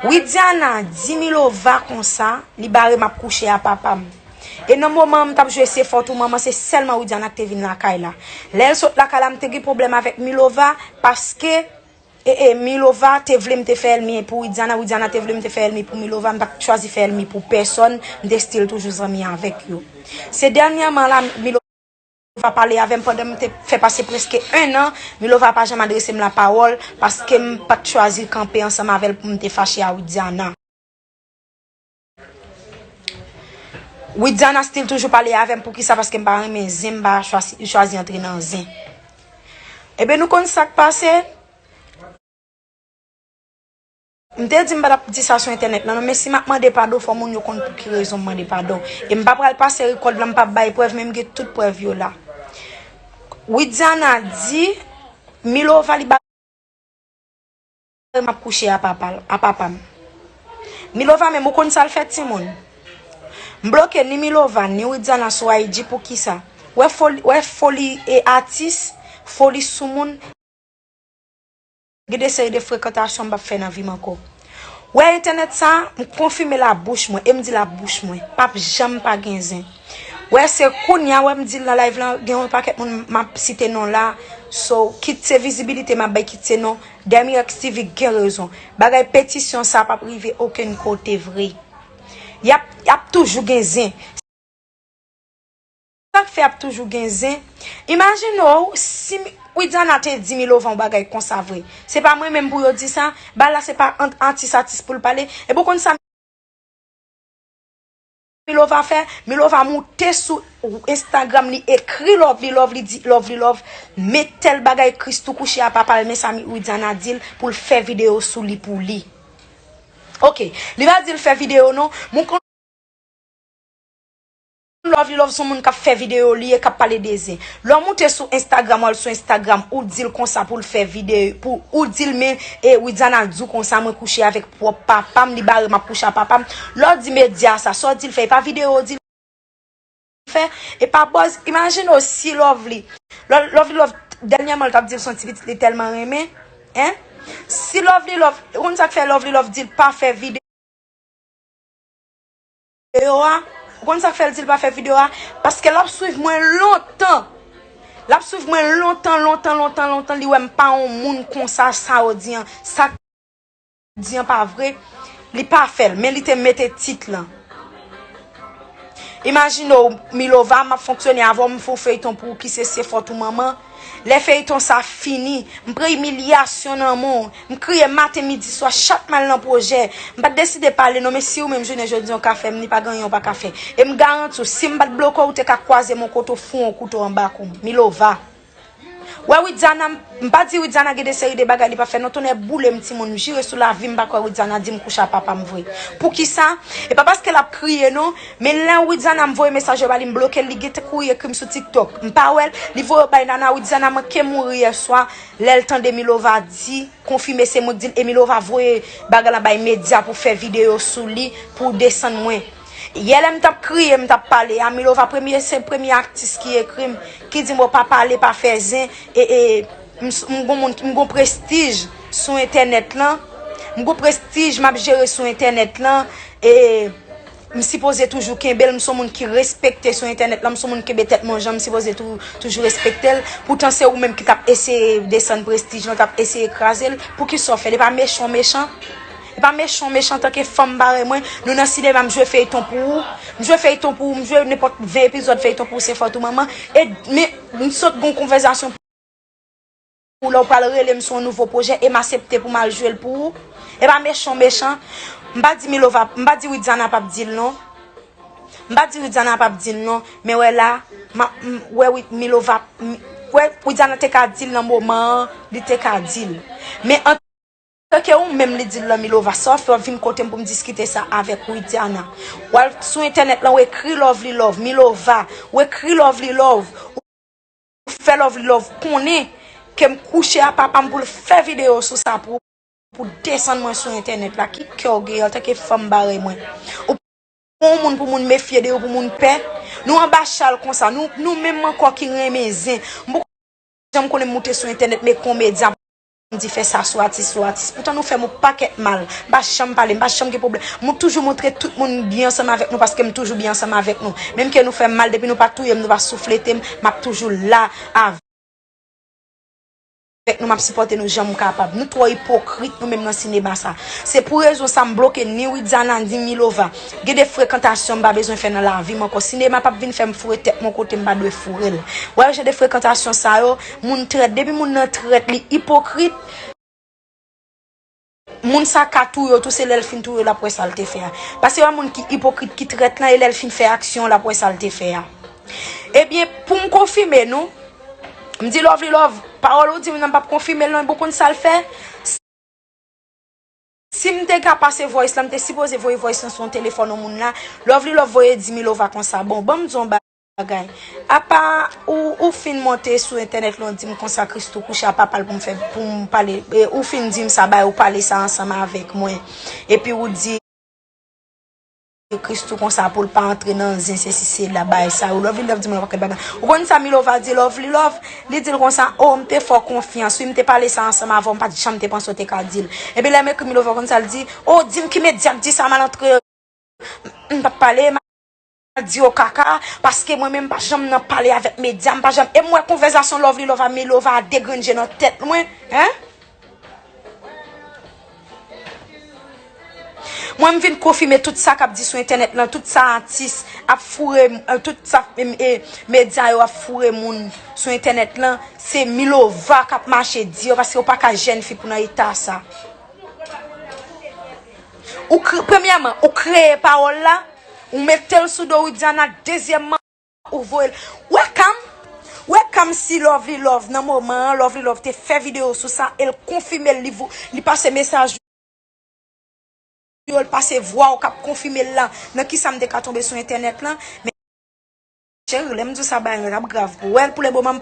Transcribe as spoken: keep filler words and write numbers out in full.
Widiana di Milova konsa, li bare m ap kouche a papa m. E nan moman an m t ap jwe se fòt ou manman, se sèlman Widiana ki te vin lakay la. Lè l sot lakay la, m te gen pwoblèm avèk Milova, paske, e, e, Milova te vle m te fè ènmi pou Widiana, Widiana te vle m te fè ènmi pou Milova, m pa t chwazi fè ènmi pou pèsòn, m te still toujou zanmi avèk yo. Se dènyèman la, Milova pale avè m pandan m te fè pase prèske en an, Milova pa janm adrese m lapawòl, paske m pa t chwazi kanpe ansanm avè l pou m te fache a Widiana. Widiana still toujou pale avè m, poukisa? Paske m pa renmen zen, m pa chwazi, chwazi antre nan zen. Ebyen, nou konn sa k pase? M te di m pa t ap di sa sou entènèt lan non, men si m ap mande padon, fò moun yo konn pou ki rezon m mande padon. E m pa pral pase rekòd lan, m p ap bay prèv, men m gen tout prèv yo la. Widiana di Milova li ba m ap kouche a papa, a papa m. Milova menm, ou konn sa l fè timoun? M bloke ni Milova, ni Widiana sou I G, poukisa? Wè foli, wè foli e atis, foli sou moun. Gen de seri de frekantasyon m p ap fè nan vi m ankò. Wè entènèt sa, m konfime la bouch mwen, e m di la bouch mwen, p ap janm pa gen zen. Wè se kounya, wè m di l nan live lan, gen yon pakèt moun m ap site non la, so, kit se vizibilite m ap bay, kit se non, Dermyrex T V gen rezon. Bagay petisyon sa p ap rive okenn kote vre. Y ap, y ap toujou gen zen. Sa k fè ap toujou gen zen? Imajine w, si Widiana te di Milova yon bagay konsa vre. Se pa mwen menm pou yo di sa. Bagay la se pa ant atis atis pou l pale. Epi w konn sa Milova fè? Milova moute sou Instagram, li ekri Lovely Love, li di Lovely Love, men tèl bagay, Christoo kouche a papa l, men sa Widiana di l pou l fè videyo sou li pou li. Ok, li pa di l fè videyo non, moun Lovely Love se yon moun k ap fè videyo li ye, k ap pale de zen. Lè w moute sou Instagram, w al sou Instagram, ou di l konsa pou l fè videyo, pou ou di l men, e Widiana di w konsa, mwen kouche avèk pwòp papa m, li bare m ap kouche a papa m. Lè w di medya sa, sa w di l fè, e pa videyo w di l fè, e pa buzz. Imajine w si Lovely, Lo- Lovely Love, dènyèman l t ap di l se yon ti pitit li tèlman renmen, en? Si Lovely Love, ou konn sa k fè Lovely Love di l pa fè videyo? Videyo a, ou konn sa k fè l di l pa fè videyo a? Paske l ap swiv mwen lontan. L ap swiv mwen lontan, lontan, lontan, lontan. Li wè m pa yon moun konsa, sa yo di an. Sa k di an pa vre. Li pa fè l, men li te mete tit lan. Imajine w, Milova, m ap fonksyone avè w, m fè yon feyton pou ou ki se Se Fòt ou Manman. Lè feyton sa fini, m pran imilyasyon nan men w. M kriye maten, midi, swa, chak m al nan pwojè. M pa t deside pale non, men si ou menm jounen jodi a w ka fè m li, pa gen anyen w pa ka fè. E m garanti w, si m pa t bloke w, ou te ka kwaze m yon kote w foure yon kouto anba kou m. Milova. Wè Widiana, m pa di Widiana gen de seri de bagay li pa fè non, tonnè boule m timoun, m jire sou lavi m, m pa kwè Widiana di m kouche a papa m vre. Poukisa? E pa paske l ap kriye non, men lè Widiana m voye mesaj yo ba li, m bloke l, li gentan kouri ekri m sou TikTok. M pa wè l, li voye yo bay Nana, Widiana manke mouri yèswa, lè l tande Milova di, konfime se mwen k di l, e Milova voye bagay lan bay medya pou fè videyo sou li, pou desann mwen. Yè lè m t ap kriye, m t ap pale a Milova, premye, se premye atis ki ekri m, ki di m, "Bon, pa pale, pa fè zen, e, e, m s- m gon moun, m gon prestij sou entènèt lan, m gon prestij m ap jere sou entènèt lan, e m sipoze toujou kenbe l, m s on moun ki respekte sou entènèt lan, m s on moun ki kenbe tèt mwen jan m sipoze tou- toujou respekte l. Poutan se ou menm ki t ap eseye desann prestij lan, t ap eseye kraze l. Poukisa w fè l? E pa mechan w mechan? E pa mechan w mechan antanke fanm parèy mwen. Nou nan sinema, m jwe feyton pou ou. M jwe feyton pou ou, m jwe nenpòt ven epizòd feyton pou ou, Se Fòt ou Manman. E, men, m sot gon konvèsasyon pou ou, lè w pral rele m sou yon nouvo pwojè, e m asepte pou m al jwe l pou ou. E pa mechan w mechan. M pa di Milova, m pa di Widiana p ap di l non. M pa di Widiana p ap di l non, men wè la, m ap, m, wè wi, Milova, m, wè Widiana te ka di l nan moman an, li te ka di l. Men antanke ou menm li di l lan Milova, sa w fè w vin kote m pou m diskite sa avèk Widiana? W al sou entènèt lan, w ekri Lovely Love, Milova, w ekri Lovely Love, ou fè Lovely Love konnen ke m kouche a papa m pou l fè videyo sou sa pou, pou desann mwen sou entènèt la. Ki kè w gen antanke fanm parèy mwen? Ou pa yon moun pou moun mefye de ou, pou moun pè. Nou anba chal konsa, nou, nou menm ankò ki renmen zen. M poko janm konnen m moute sou entènèt, men komedyan. di fè sa sou atis, sou atis. Poutan nou fè m yon pakèt mal. M pa janm pale, m pa janm gen pwoblèm. M toujou montre tout moun m byen ansanm avèk nou paske m toujou byen ansanm avèk nou. Menm ke nou fè m mal, depi nou pa touye m, nou pa souflete m, m ap toujou la avèk nou, m ap sipòte nou jan m kapab. Nou twò ipokrit nou menm nan sinema sa. Se pou rezon sa m bloke ni Widiana ni Milova. Gen de frekantasyon m pa bezwen fè nan lavi m ankò. Sinema p ap vin fè m foure tèt m yon kote m pa dwe foure l. Wè jan de frekantasyon sa yo, moun trèt. Depi moun nan trèt, li ipokrit. Moun sa ka touye w tou, se lè l fin touye w l ap wè sa l te fè a. Paske yon moun ki ipokrit, ki trèt lan, e lè l fin fè aksyon, l ap wè sa l te fè a. Ebyen, pou m konfime nou, m di Lovely Love, pawòl ou di m nan m p ap konfime l non, bon konn sa l fè. Si m te ka pase voice lan, m te sipoze voye voice lan sou yon telefòn yon moun la. Lovely Love voye di Milova konsa, bon, ban m di yon bagay. Apa ou, ou fin monte sou entènèt lan, ou di m konsa Christoo kouche a papa l pou m fè, pou m pale, e, ou fin di m sa bay, ou pale sa ansanm avèk mwen. Epi ou di Christoo konsa pou l pa antre nan zen, se si se la bay sa yo. Lovely Love di m yon pakèt bagay. Ou konn sa Milova di Lovely Love? Li di l konsa, o, m te fè w konfyans, wi, m te pale sa ansanm avè w, m pa t janm te panse w te ka di l. Epi lè m ekri Milova konn sa l di, o, di m ki medya k di sa m al antre M p ap pale, m ap di yo kaka, paske mwen menm m pa janm nan pale avèk medya, m pa janm, e m wè konvèsasyon Lovely Love a Milova a degrenn je nan tèt mwen, en? Mwen m vin konfime tout sa k ap di sou entènèt lan, tout sa atis ap foure, tout sa, e, medya yo ap foure moun sou entènèt lan, se Milova k ap mache di yo, paske yo pa ka jèn fi pou nan eta sa. Ou kre-, premyèman, ou kreye pawòl la, ou mete l sou do Widiana, dezyèmman, ou voye l. Wè Cam, wè Cam si Lovely Love, nan moman an, Lovely Love te fè videyo sou sa, e l konfime l, li vo-, li pase mesaj yo, l pase vwa w k ap konfime l la, nan kisa m te ka tonbe sou entènèt lan, men Cheri, lè m di w sa, bagay yo t ap grav pou ou. Wè, pou le moman, m pa